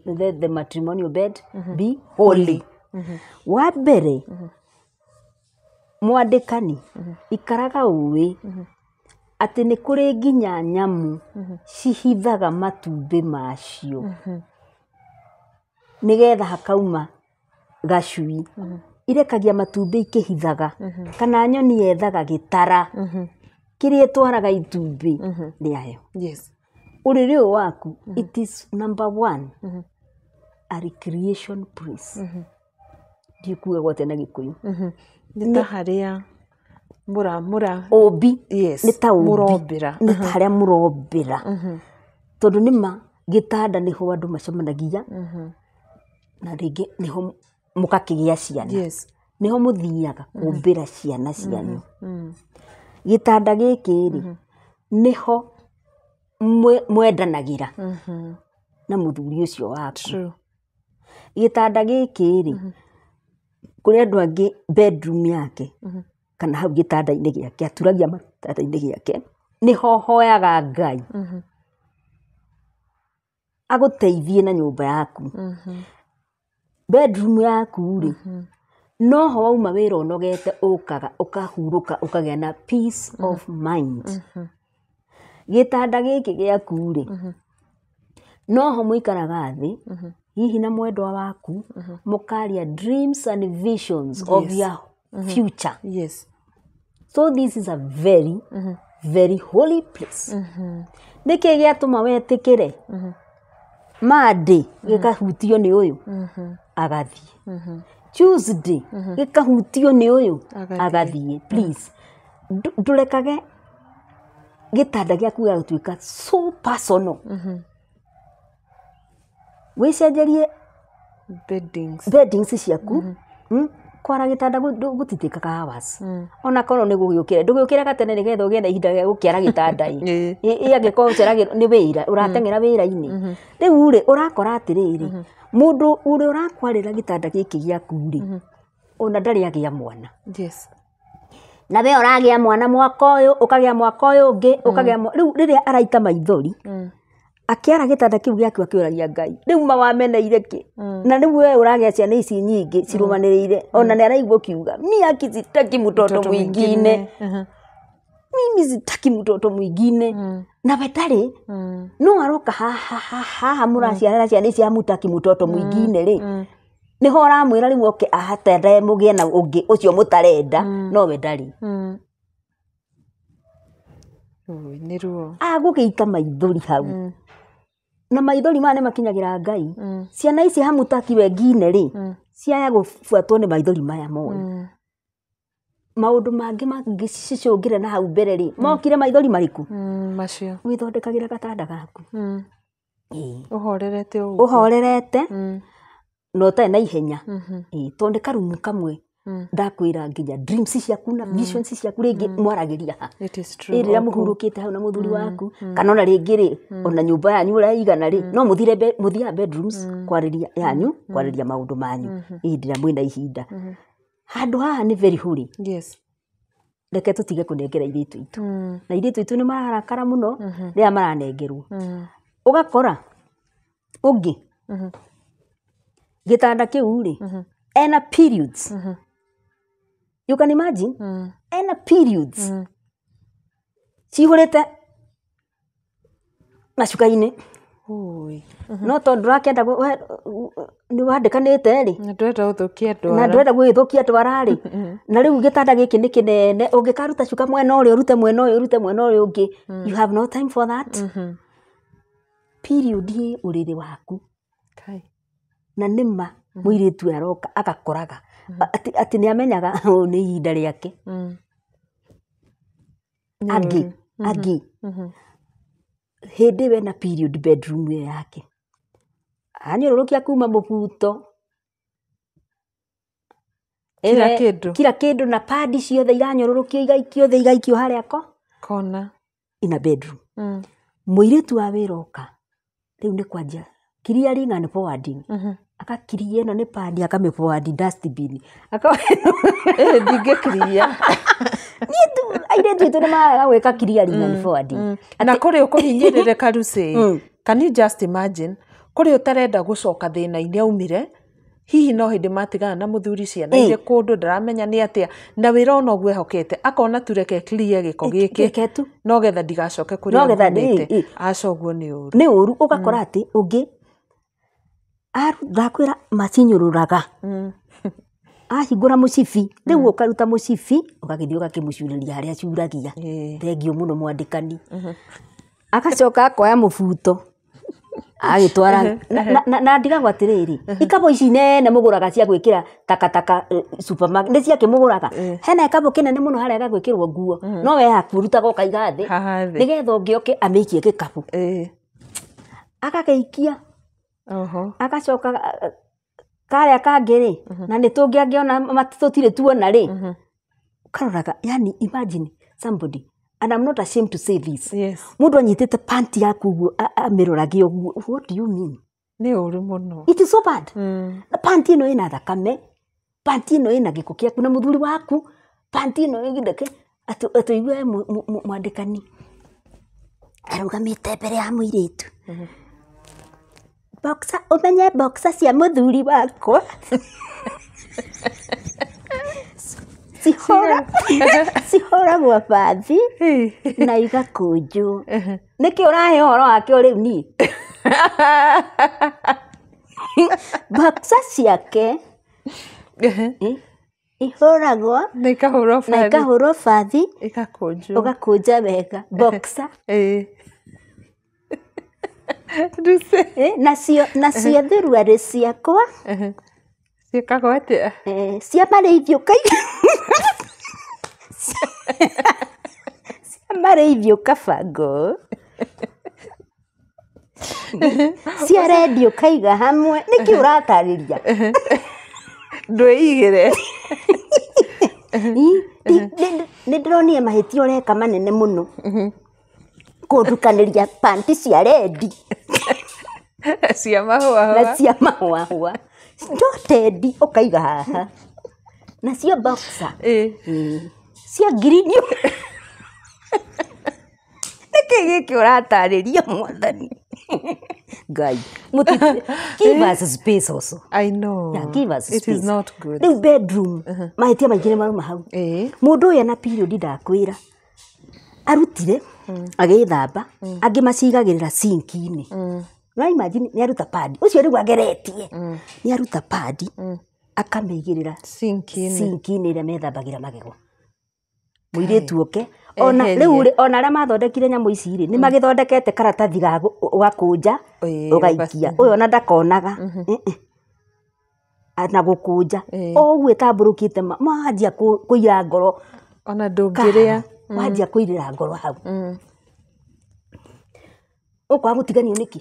Let the matrimonial bed be holy. Wa mbere, mwandĩkani ikaraga ũĩ atĩ nĩ kũrĩ nginya nyamũ cihithaga matumbĩ macio nĩgetha hakauma gacui. Irekagia matumbĩ ikĩhithaga, kana nyoni yethaga gĩtara kĩrĩa ĩtwaraga itumbĩ rĩayo. Ũrĩrĩ ũyũ waku, it is number one a recreation place. Ndikuga gwate na Gĩkũyũ. Nĩ ta harĩa mũra mũra Ũmbi. Nĩ ta ũmbi. Mũrombĩra. Nĩ ta harĩa mũrombĩra, tondũ nĩma gĩtanda nĩho andũ macemanagia, na rĩngĩ nĩho mũgakĩgĩa ciana, nĩho mũthiaga kũmbĩra ciana cianyu. Gĩtanda gĩkĩ rĩ, nĩho mwendanagĩra na mũthuri ũcio waku. Gĩtanda gĩkĩ rĩ, kũrĩ andũ angĩ bedroom yake kana hau gĩtanda-inĩ gĩake, aturagia gĩtanda-inĩ gĩake, nĩho hoyaga Ngai agũteithie na nyũmba yaku. Bedroom yaku rĩ, Noho wauma wĩra ũnogete ũkaga ũkahurũka ũkagĩa na peace of mind. Gĩtanda gĩkĩ gĩaku rĩ, noho mũikaraga thĩ hihi na mwendwa waku mũkaria dreams and visions of your future. Yes. So this is a very very holy place. Nĩkĩ gĩatũma wetĩkĩre Monday gĩkahutio nĩ ũyũ agathiĩ, Tuesday gĩkahutio nĩ ũyũ agathiĩ. Please ndũrekage gĩtanda gĩaku gĩgatuĩka so personal. Wĩcenjerie beddings ciaku. Kwara gĩtanda gũtitĩkaga hours. Ona korwo nĩ gũgĩũkĩra ndũgĩũkĩre gatene nĩgetha ũgĩe na ihinda rĩa gũkĩara gĩtanda ĩ. Ĩ angĩkorwo ũceragĩrwo nĩ wĩra ũrateng'era wĩra-inĩ. Rĩu rĩ ũrakora atĩrĩrĩ, mũndũ ũrĩa ũrakwarĩra gĩtanda gĩkĩ gĩaku rĩ, ona ndarĩ agĩa mwana. Yes. Na we ũragĩa mwana mwaka ũyũ, ũkagĩa mwaka ũyũ ũngĩ, ũkagĩa rĩu rĩrĩa araita maithori akĩara gĩtanda kĩu gĩaku akĩũragia Ngai, rĩu mawameneire kĩ? Na rĩu we ũragĩa ciana ici nyingĩ cirũmanĩrĩire, ona nĩ araigua ũkiuga mi haki sitaki mtoto mwingine, mimi sitaki mtoto mwingine. Na we ndarĩ, no aroka haha mũraciarĩra ciana ici hamutaki mtoto mwingine rĩ, nĩho ũramwĩra rĩu oke ahatende mũgĩe na ũngĩ ũcio mũtarenda, no we ndarĩ. Nĩ ruo. Agũgĩita maithori hau. Na maithori maya nĩ makinyagĩra Ngai. Ciana ici hamutaki wengine rĩ, ciaya gũbuatwo nĩ maithori maya moru. Maũndũ mangĩ mangĩcicũngĩra na hau mbere rĩ, mokire maithori marĩkũ? Macio. Wĩthondekagĩra gatanda gaku. Ũhorerete ũguo. Ũhorerete na ũtarĩ na ihenya. Tondũ nĩ karumu kamwe ndakwĩra nginya dreams ciaku na visions ciaku rĩngĩ mwaragĩria ha. It is true. Rĩrĩa mũhurũkĩte hau na mũthuri waku, kana ona rĩngĩ rĩ, ona nyũmba yanyu ũrĩa ĩigana rĩ, no mũthire mũthiaga bedrooms kwarĩria yanyu, kwarĩria maũndũ manyu hĩndĩ ĩrĩa mwĩna ihinda. Handũ haha nĩ very holy. Yes. Reke tũtige kũnengera airĩtu aitũ. Na airĩtu aitũ nĩ mararakara mũno rĩrĩa maranengerwo. Ũgakora ũngĩ gĩtanda kĩu rĩ, ena periods. You can imagine, ena periods cihũrĩte macuka-inĩ. No tondũ ndũrakĩenda nĩ wandĩkanĩte rĩ, na ndũrenda gũthũkia ndwara, na ndũrenda gũgĩthũkia ndwara rĩ, na rĩu gĩtanda gĩkĩ nĩ kĩnene, ũngĩkaruta cuka mwena ũrĩa ũrute mwena ũyũ ũrute mwena ũyũ ũngĩ, you have no time for that. Period ĩ ũrĩrĩ waku. Na nĩma mũirĩtu aroka agakoraga atĩ nĩ amenyaga nĩ ihinda rĩake. Angĩ angĩ hĩndĩ ĩyo ena period bedroom ĩyo yake, anyũrũrũkia kuma mũbuto kila kĩndũ, kila kĩndũ, na padi ciothe iranyũrũrũkio igaikio thĩ, igaikio harĩa ko kona ina bedroom. Mũirĩtu wa wĩra oka rĩu nĩ kwanjia clearing and forwarding. Akakiria ĩno nĩ padi akamĩ forward dustbin. Ndingĩkiria. Niĩ tu airĩtu aitũ nĩ maraga gwĩka clearing and forwarding. Na kũrĩ ũkũhinyĩrĩrĩka Lucy, can you just imagine kũrĩ ũtarenda gũcoka thĩna-inĩ aumire, hihi no hĩndĩ matigana na mũthuri ciana irĩ kũndũ ndaramenya nĩ atĩa, na wĩra ona ũguo ehokete akona tu reke clear gĩko gĩkĩ no getha ndigacoke kũrĩa ngumĩte. Aca ũguo nĩ ũru, nĩ ũru. Ũgakora atĩ ũngĩ ndakwĩra macinyũrũraga, ahingũra mũcibi, rĩu ũkaruta mũcibi ũgagĩthiĩ ũgakĩmũcurĩria harĩa acuragia. Thengiũ mũno mwandĩkani. Agacoka akoya mũbuto agĩtwara na ndigagwo atĩrĩrĩ, ikabũ ici nene mũgũraga cia gwĩkĩra takataka supermarket nĩ ciakĩ mũgũraga, hena gĩkabũ kĩnene mũno harĩa gagwĩkĩrwo nguo, no we yaku ũrutaga ũkaiga thĩ nĩgetha ũngĩ oke amĩikie gĩkabũ, agagĩikia. Agacoka karĩa kangĩ rĩ, na nĩ tũngĩ angĩona tũtirĩ tuona rĩ, ũkaroraga, yani imagine somebody, and I'm not ashamed to say this, mũndũ anyitĩte panti yaku ũguo amĩrorage ũguo, what do you mean? Nĩ ũru mũno. It is so bad. Na panti ĩno ĩna thakame, panti ĩno ĩna gĩko kĩaku na mũthuri waku, panti ĩno ĩgindeke atũigue mwandĩkani arũgamĩte mbere ya mũirĩtu. Boxer, ũmenye boxer cia mũthuri wakwa. Cihũragwo bathi na igakũnjwo. Nĩkĩ ũrahe ũhoro wake rĩu niĩ? Boxer ciake ihũragwo na ikahũrwo bathi, ikakũnjwo, ũgakũnja wega boxer. Nacio thuruarĩ ciakwa ciĩkagwo atĩa? Cia marĩithio cia marĩithio kabango, cia rendio kaiga hamwe. Nĩkĩ ũratarĩria? Ndwĩigĩre. Nĩ ndĩronire mahĩtia ũreka manene mũno kũndukanĩria panti cia rendi cia mahũahũa na cia mahũahũa njotendi ũkaiga haha, nacio boxer cia ngirini. Nĩkĩ gĩkĩ ũratarĩria mwathani? Ngai, give us space also. I know. Yeah, give us it space. Is not good. Rĩu bedroom mahĩtia maingĩ nĩ maruma hau. Mũndũ ũyũ na period ndakwĩra arutire agĩthamba, angĩ macigagĩrĩra sinki-inĩ. No imagine nĩ aruta padi ũcio rĩu ageretie, nĩ aruta padi akamĩigĩrĩra sinki-inĩ ĩrĩa methambagĩra magego. Mũirĩtu oke ona rĩu ona arĩa mathondekire nyamũ ici rĩ, nĩ magĩthondekete karatathi ga ũgakũnja ũgaikia, ũyũ ona ndakonaga na gũkũnja o ũguo ĩtambũrũkĩte, manjia kũira ngoro, ona ndũngĩrĩa, wanjia kũirĩra ngoro hau. Ũkwaga gũtiganio nĩkĩ?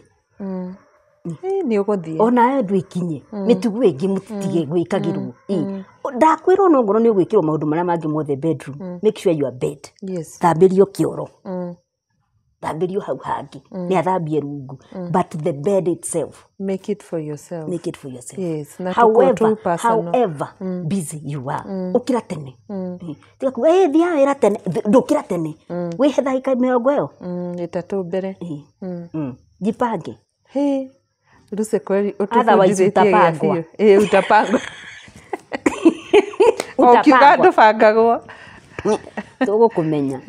Nĩ ũgũthiĩ onawe ndwĩkinye mĩtugo ĩngĩ mũtige gwĩkagĩrwo. Ndakwĩrwo no ngoro nĩ ũgwĩkĩrwo maũndũ marĩa mangĩ mothe bedroom. Make sure your bed. Thambĩrio kĩoro, thambĩrio hau hangĩ, nĩ athambie rungu, but the bed itself, make it for yourself. Make it for yourself. Yes, na however, however busy you are, ũkĩra tene. Tiga kuga thiaga wĩra tene, ndũkĩra tene. Wĩhe ndagĩka 30 3 mbere. Jipange. Hey, Lucy kweli otherwise utapangwa. Utapangwa. Ukiuga ndũbangagwo. Tũgũkũmenya.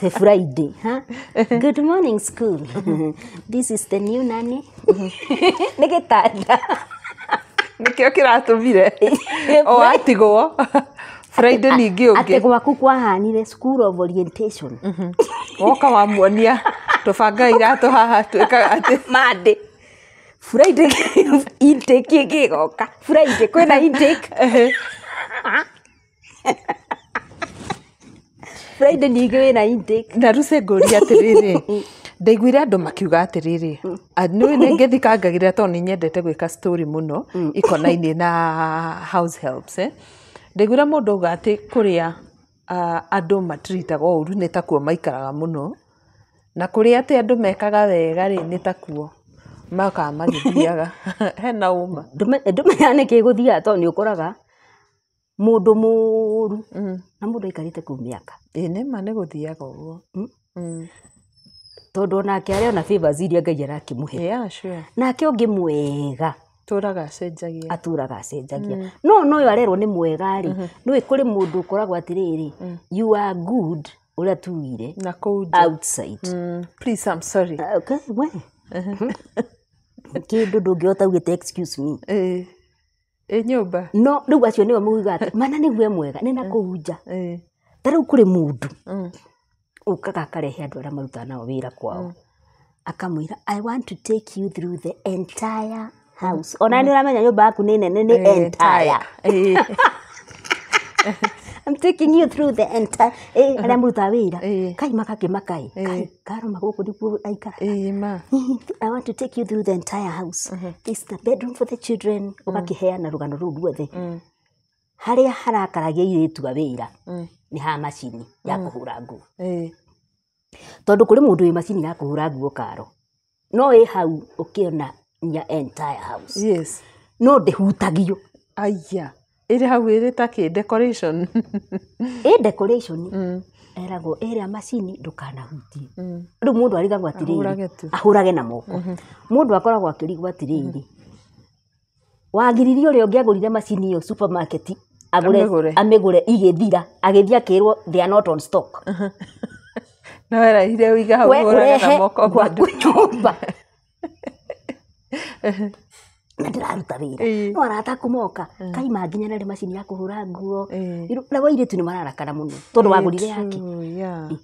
The Friday, huh? Good morning school. This is the new nanny. Nĩ gĩtanda. Nĩkĩo kĩratũmire. O atigwo. Friday ningĩ ũngĩ. Atĩ gwaku kwahanire school of orientation. Woka wamuonia tũbanga iratũ haha twĩkaga atĩ Monday. Friday intake ĩgĩgoka. Friday kwĩna intake. Friday ningĩ wĩna intake. Na Lucy ngũria atĩrĩrĩ, ndaiguire andũ makiuga atĩrĩrĩ, nĩ ngĩthikangagĩrĩra tondũ nĩ nyendete gwĩka story mũno ikonainie na house helps. Ndaiguire mũndũ auga atĩ kũrĩa andũ matiritagwo ũru nĩ takuo maikaraga mũno, na kũrĩa atĩ andũ mekaga wega rĩ nĩ takuo makaga magĩthiaga. Hena ũma. Ndũmenyaga nĩkĩ gũthiaga tondũ nĩ ũkoraga mũndũ mũru na mũndũ aikarĩte kũu mĩaka. Nĩma nĩ gũthiaga ũguo. Tondũ onake arĩ ona favors iria Ngai arakĩmũhe. Yeah, sure. Nake ũngĩ mwega atũraga acenjagia. Atũraga acenjagia. No no ũyũ arerwo nĩ mwega rĩ, nĩũĩ kũrĩ mũndũ ũkoragwo atĩrĩrĩ, you are good ũrĩa tugire na kũu nja. Outside. Please, I'm sorry. Okay, we. Kĩndũ ndũngĩhota ugĩte excuse me. Nyũmba. No rĩu acio nĩo mugiga atĩ mana nĩgue mwega nĩ na kũu nja. Ta rĩu kũrĩ mũndũ ũkaga akarehe andũ arĩa marutaga nao wĩra kwao, akamwĩra I want to take you through the entire house. Ona nĩ ũramenya nyũmba yaku nĩ nene, nĩ entire. I'm taking you through the entire arĩa mũrutaga wĩra kai makakĩmakai kai karoma gũkũ nĩkuo aikaraga. I want to take you through the entire house. This is the bedroom for the children. Ũgakĩheana rũgano rũu ruothe. Harĩa harakaragia airĩtu a wĩra nĩ ha macini ya kũhũra nguo. Tondũ kũrĩ mũndũ wĩ macini ya kũhũra nguo karo, no ĩ hau ũkĩona nya entire house. Yes. No ndĩhutagio. Aya. Ĩrĩ hau ĩrĩ ta kĩ decoration. Ĩ decoration. Eragwo ĩrĩa macini ndũkanahutie. Rĩu mũndũ arigagwo atĩrĩrĩ, ahũrage na moko. Mũndũ akoragwo akĩrigwo atĩrĩrĩ, wagiririe ũrĩa ũngĩagũrire macini ĩyo supermarket Agũre amĩgũre igĩthira, agĩthiĩ akĩrwo they are not on stock. No erahire ũiga hau ũhũrage na moko gwaku nyũmba. Na ndĩraruta wĩra no arata aku moka kaima nginya na macini ya kũhũra nguo na airĩtu nĩ mararakara mũno tondũ wagũrire yake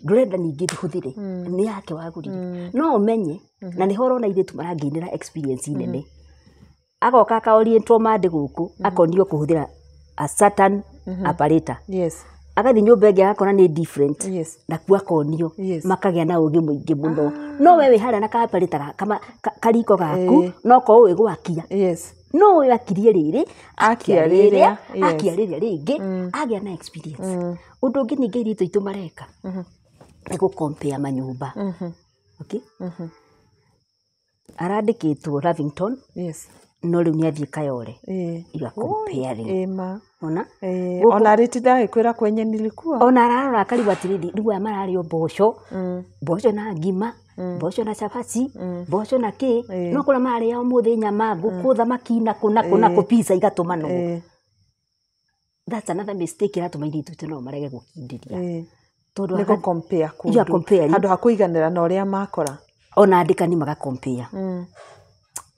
ndũrenda ningĩ hũthĩre nĩ yake wagũrire no ũmenye na nĩho ũrona airĩtu marangĩinĩra experience nene agoka akaorientwo mandĩ gũkũ akonio kũhũthĩra a certain operator. Yes. Agathiĩ nyũmba ĩngĩ agakora nĩ different. Yes. Na kuo akonio. Yes. Makagĩa na ũgĩ mũingĩ mũno. No we wĩ harĩa na ka-operator kariko gaku no korwo ũĩ gwakia. Yes. No ũyũ akirie rĩrĩ, akia rĩrĩa, akia rĩrĩa rĩngĩ, agĩa na experience. Ũndũ ũngĩ ningĩ airĩtu aitũ mareka nĩ gũ-compare manyũmba. Okay? Arandĩkĩtwo Lavington. Yes. No rĩu nĩ athiĩ Kayole. You are comparing. Ona? Ona rĩtinda agĩkwĩra kwenye nilikuwa. Ona ararora akarigwo atĩrĩrĩ, rĩu aya mararĩa mboco, mboco na ngima, mboco na cabaci, mboco na kĩ, no kũrĩa mararĩa ũmũthĩ nyama, ngũkũ, thamaki na kũ na kũ na kũ, pizza igatũmanwo. That's another mistake ĩratũma airĩtu aitũ nao marege gũkindĩria. Tondũ nĩ gũ-compare kũndũ. Handũ ha kũiganĩra na ũrĩa makora. Ona andĩkani maga-compare.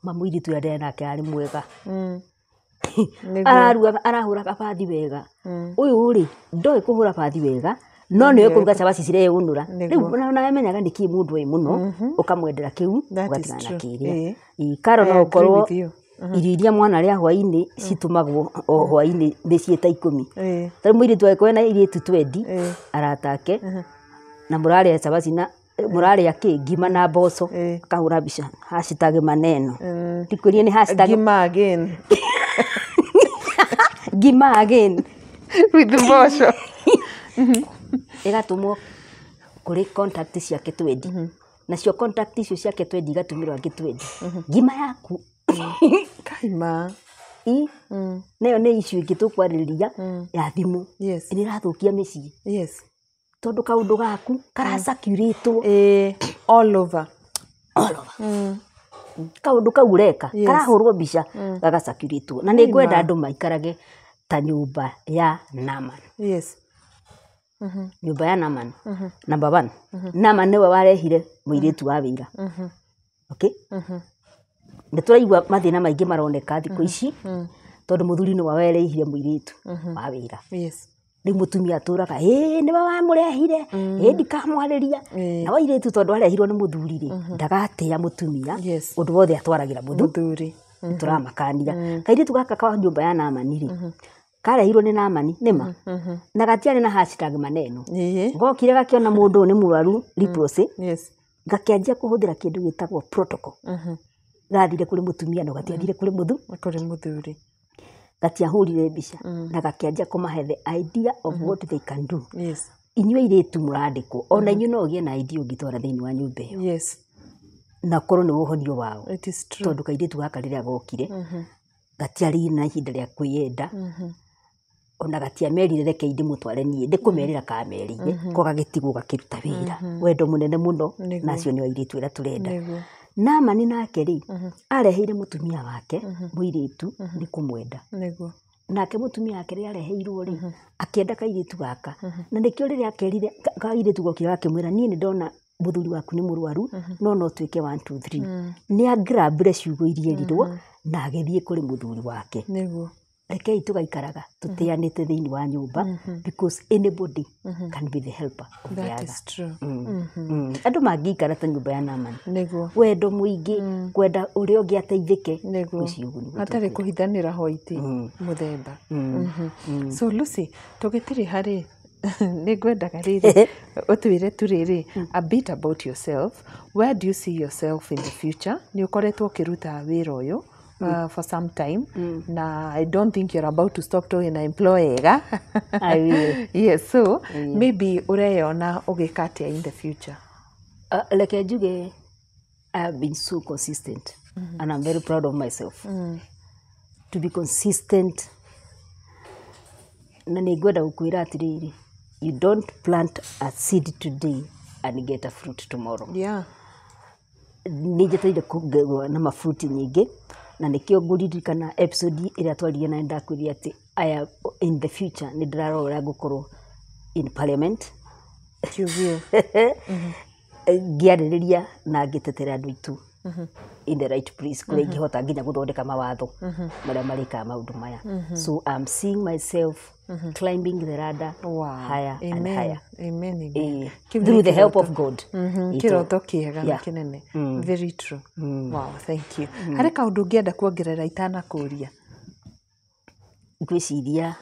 Mamũirĩtu ũrĩa ndĩrĩ nake arĩ mwega. Ararugaga arahũraga bathi wega. Ũyũ rĩ ndoĩ kũhũra bathi wega no nĩwe kũruga cabaci cireũnũra. Rĩu nawe menyaga nĩkĩ mũndũ oĩ mũno ũkamwendera kĩu ũgatigana na kĩrĩa. Karo no ũkorwo irio iria mwana arĩa hwainĩ citũmagwo o hwainĩ mĩciĩ ta 10. Tarĩu mũirĩtu angĩkorwo ena airĩtu 20 arata ake na mũrarĩa cabaci na mũrarĩa kĩ ngima na mboco akahũra mbica hashtag maneno ndikwĩrie nĩ hashtag ngima again ngima again with mboco ĩgatũmwo kũrĩ contact ciake 20 nacio contact icio ciake 20 igatũmĩrwo angĩ 20 ngima yaku kaima nayo nĩ issue ĩngĩ tũkwarĩrĩria ya thimũ nĩ ĩrathũkia mĩciĩ. Yes. Tondũ kaũndũ gaku karacakuratwo all over. All over. Kaũndũ kau ũreka karahũrwo mbica gagacakuratwo na nĩ ngwenda andũ maikarage ta nyũmba ya Naaman. Yes. Nyũmba ya Naaman. Number 1. Naaman nĩwe warehire mũirĩtu wa wĩra. Okay? Nĩ tũraigua mathĩna maingĩ maroneka thikũ ici tondũ mũthuri nĩwe warehire mũirĩtu wa wĩra. Yes. Rĩu mũtumia atũraga ĩĩ nĩwe wamũrehire ĩĩ ndikamwarĩria na wairĩtu tondũ arehirwo nĩ mũthuri rĩ ndagatĩa mũtumia ũndũ wothe atwaragĩra mũthuri tũramakania kairĩtu gaka ka nyũmba ya Naamani rĩ karehirwo nĩ Naamani nĩma na gatiarĩ na hashtag maneno gokire gakĩona mũndũ nĩ mũrwaru leprosy gakĩanjia kũhũthĩra kĩndũ gĩtagwo protocol gathire kũrĩ mũtumia no gatiathire kũrĩ mũthuri gatiahũrire mbica na gakĩanjia kũmahe the idea of what they can do. Yes. Inyuĩ airĩtu mũrandĩkwo ona inyuĩ no ũgĩe na idea ũngĩtwara thĩinĩ wa nyũmba ĩyo. Yes. Na korwo nĩ ũhonio wao. It is true. Tondũ kairĩtu gaka rĩrĩa gokire gatiarĩ na ihinda rĩa kwĩyenda ona gatiamerire reke ndĩmũtware niĩ ndĩkũmerĩra kamerire ko gagĩtigwo gakĩruta wĩra wendo mũnene mũno na acio nĩ airĩtu arĩa tũrenda. Naamani nake rĩ areheire mũtumia wake mũirĩtu nĩ kũmwenda. Nake mũtumia wake rĩrĩa areheirwo rĩ akĩenda kairĩtu gaka na nĩkĩo rĩrĩa akerire kairĩtu gokire gakĩmwĩra niĩ nĩ ndona mũthuri waku nĩ mũrwaru no no tuĩke 1 2 3 nĩ agrabire ciugo iria erirwo na agĩthiĩ kũrĩ mũthuri wake. Rekei tũgaikaraga tũtĩanĩte thĩinĩ wa nyũmba because anybody can be the helper of the other. That is true. Andũ mangĩikara ta nyũmba ya Naaman wendo mũingĩ kwenda ũrĩa ũngĩ ateithĩke hatarĩ kũhithanĩra hoiti mũthemba. So Lucy tũgĩtirĩ harĩ nĩ ngwendaga rĩrĩ ũtwĩre tu rĩrĩ a bit about yourself. Where do you see yourself in the future? Nĩ ũkoretwo ũkĩruta wĩra ũyũ for some time. Na I don't think you're about to stop talking na employer. I will. Yes, so maybe ureyona ũgĩka atĩa in the future? Like njuge, I have been so consistent and I'm very proud of myself. To be consistent na nĩ ngwenda gũkwĩra atĩrĩrĩ, you don't plant a seed today and get a fruit tomorrow. Yeah. Nĩ njetereire kũgĩa na mafruit nyingĩ Na nĩkĩo ngũririkana episode ĩrĩa twaririe na nĩndakwĩrire atĩ I am in the future nĩ ndĩrarora ũrĩa ngũkorwo in parliament. You will. Ngĩarĩrĩria na ngĩtetera andũ aitũ in the right place kũrĩa ingĩhota nginya gũthondeka mawatho marĩa marĩkaga maũndũ maya. So I'm seeing myself climbing the ladder higher and Amen. higher. Amen. Amen. Kĩu nĩ Through the help kĩroto. of God. Kĩroto kĩega na kĩnene. Very true. Wow, thank you. Harĩ kaũndũ ũngĩenda kuongerera itanakũria? Ngwĩciria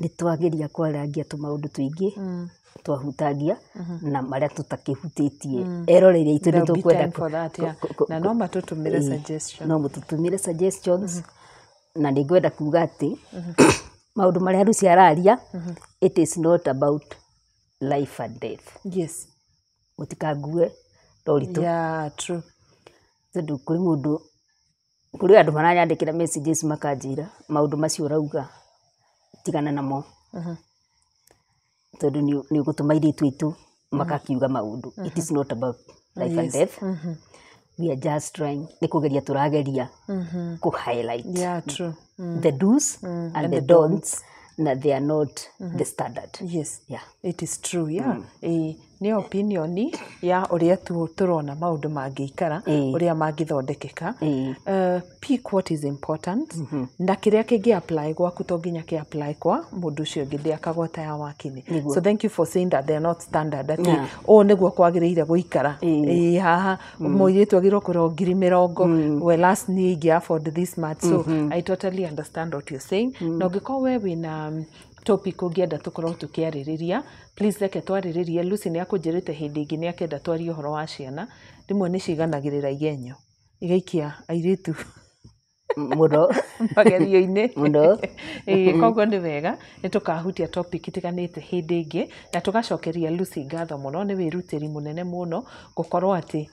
nĩ twageria kwarangia tũmaũndũ tũingĩ twahutangia na marĩa tũtakĩhutĩtie eroreire aitũ nĩ There'll be tũkwenda time for that, yeah. Na no matũtũmĩre suggestion. No mũtũtũmĩre suggestions. Na nĩ ngwenda kuga atĩ maũndũ marĩa Lucy araria, it is not about life and death. Mũtikangue na ũritũ. Yeah, true. Tondũ kũrĩ mũndũ, kũrĩ andũ maranyandĩkĩra messages makanjĩra maũndũ macio ũrauga tigana namo, tondũ nĩ ũgũtũma airĩtu aitũ makakiuga maũndũ. It is not about life and death. We are just trying, nĩ kũgeria tũrageria kũ highlight Yeah, true. The do's and the don'ts, na they are not the standard. Yeah. It is true, yeah. Ĩĩ, nĩ opinion ya ũrĩa tũrona maũndũ mangĩikara, ũrĩa mangĩthondekeka. Pick what is important, na kĩrĩa kĩngĩ apply gwaku to nginya kĩ apply kwa mũndũ ũcio ũngĩ, ndĩakagwo ta ya wakini. So thank you for saying that they are not standard, atĩ ũũ nĩguo kwagĩrĩire gũikara. Ĩĩ, haha mũirĩtu agĩrĩirwo kũrĩhwo 20,000, whereas niĩ ingĩ afford this much. So I totally understand what you're saying. Na ũngĩkorwo we wĩna topic ũngĩenda tũkorwo tũkĩarĩrĩria, please reke twarĩrĩrie. Lucy nĩ akũnjĩrĩte hĩndĩ ĩngĩ nĩ akenda twarie ũhoro wa ciana. Rĩmwe nĩ ciganagĩrĩra igenyo igaikia airĩtu Mũno. magerio-inĩ. Mũno. Ĩĩ, koguo nĩ wega nĩ tũkahutia topic itiganĩte hĩndĩ ĩngĩ, na tũgacokeria Lucy ngatho mũno nĩ wĩrutĩri mũnene mũno gũkorwo atĩ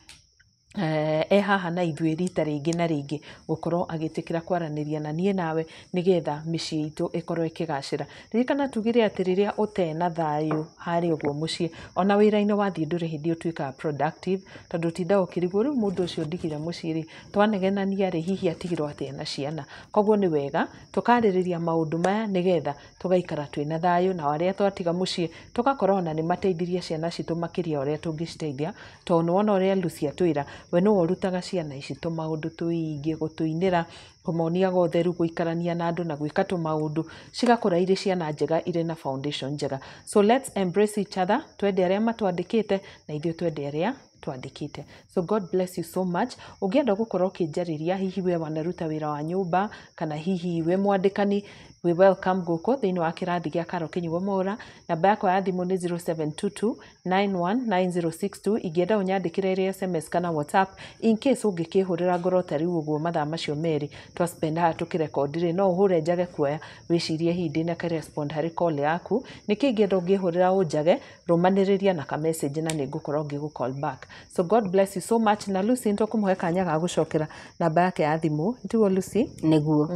e haha na ithuĩ rita rĩngĩ na rĩngĩ, gũkorwo agĩtĩkĩra kwaranĩria na niĩ nawe nĩgetha mĩciĩ itũ ĩkorwo ĩkĩgacĩra. Ririkana tugire atĩ rĩrĩa ũtena thayũ harĩa ũguo mũciĩ, ona wĩra-inĩ wathiĩ ndũrĩ hĩndĩ ũtuĩkaga productive, tondũ ũtindaga ũkĩrigwo rĩu mũndũ ũcio ndigire mũciĩ rĩ, twanegenania rĩ, hihi atigirwo atĩa na ciana. Koguo nĩ wega tũkarĩrĩria maũndũ maya nĩgetha tũgaikara twĩna thayũ, na arĩa twatiga mũciĩ tũgakorwo ona nĩ mateithirie ciana citũ makĩria ũrĩa tũngĩciteithia, tondũ nĩwona ũrĩa Lucy atwĩra, we nĩwe ũrutaga ciana ici tũmaũndũ tũingĩ, gũtũinĩra, kũmonia ũtheru, gũikarania na andũ na gwĩka tũmaũndũ, cigakũra irĩ ciana njega irĩ na foundation njega. So let's embrace each other, twende arĩa matwandĩkĩte na ithuĩ twende arĩa twandĩkĩte. So God bless you so much. Ũngĩenda gũkorwo ũkĩnjarĩria, hihi we wanaruta wĩra wa nyũmba kana hihi we mwandĩkani, we welcome gũkũ thĩinĩ wa kĩrathi gĩa Karo Kĩnyugo Mwaũra. Namba yakwa ya thimũ nĩ 0722 919062. Ingĩenda ũnyandĩkĩre ĩrĩ SMS kana WhatsApp, in case ũngĩkĩhũrĩra ngoro ta rĩu ũguo mathaa macio merĩ twa spend haha tũkĩrekondi rĩ, no ũhũre njage kuoya, wĩcirie hihi ndinaka respond harĩ call yaku. Nĩkĩ ingĩenda ũngĩhũrĩra ũnjage, rũmanĩrĩria na ka message na nĩ ngũkorwo ngĩgũ call back. So God bless you so much. Na Lucy nĩtũkũmũhe kanya ga gũcokera namba yake ya thimũ, tiguo Lucy? Nĩguo.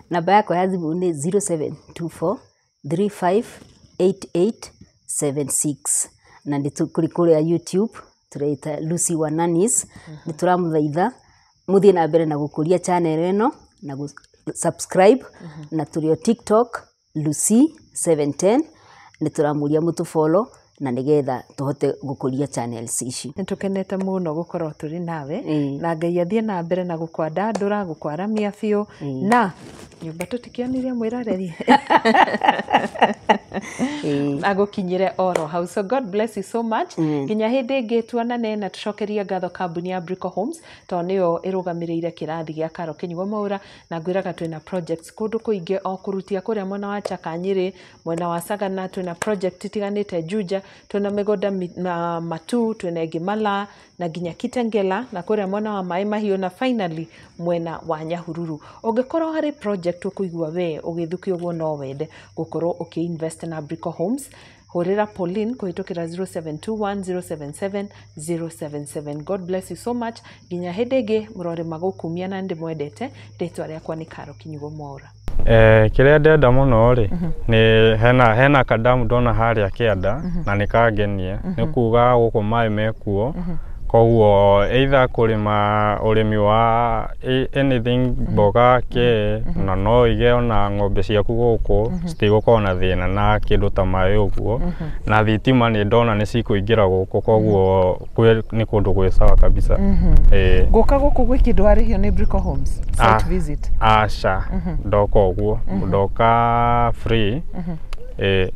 Namba yakwa ya thimũ nĩ 0724 358876, na nĩ kũrĩ kũrĩa YouTube tũreita Lucy Wananis. Nĩ tũramũthaitha mũthiĩ na mbere na gũkũria channel ĩno na gũ subscribe, na tũrĩ o TikTok Lucy 710. Nĩ tũramũria mũtũ follow na nĩgetha tũhote gũkũria channels ici. Nĩ tũkenete mũno gũkorwo tũrĩ nawe, na Ngai athiĩ na mbere na gũkwandandũra, gũkwaramia biũ, na nyũmba tũtikĩonirie mwĩroreri agũkinyĩre oro hau. So God bless you so much, nginya hĩndĩ ĩngĩ tuonane, na tũcokerie ngatho kambuni ya Brico Homes tondũ nĩyo ĩrũgamĩrĩire kĩrathi gĩa Karo Kĩnyugo Mwaũra. Na ngwĩraga twĩna projects kũndũ kũingĩ, o kũrutia kũrĩa mwena wa Chaka Nyĩrĩ, mwena wa Sagana, twĩna project itiganĩte Juja, twĩna mĩgũnda na Matu, twĩna ĩngĩ Mala na nginya Kitengela, na kũrĩa mwena wa Maĩ Mahiũ, na finally mwena wa Nyahururu. Ũngĩkorwo harĩ project ũkũigua we ũgĩthukio ũguo no wende gũkorwo ũkĩ-invest na Brico Homes, hũrĩra Pauline kũhĩtũkĩra 0721 077 077. God bless you so much, nginya hĩndĩ ĩngĩ mũrore magũkumia na ndĩmwendete. Rĩtwa rĩakwa nĩ Karo Kinyugo Mwaũra. Kĩrĩa ndenda mũno rĩ nĩ hena kadamu ndona harĩa kĩanda na nĩ kangenia, nĩ kuga gũkũ maĩ mekuo. Koguo either kũrĩma ũrĩmi wa anything, mboga kĩ, na no ũige ona ng'ombe ciaku gũkũ, citigũkorwo na thĩna na kĩndũ ta maĩ ũguo, na thitima nĩ ndona nĩ cikũingĩra gũkũ, koguo nĩ kũndũ gwĩ sawa kabisa. Ĩĩ. Gũka gũkũ gwĩ kĩndũ warĩhio nĩ Brico Homes site visit? Aca, ndoka ũguo, ndoka free. Ĩĩ.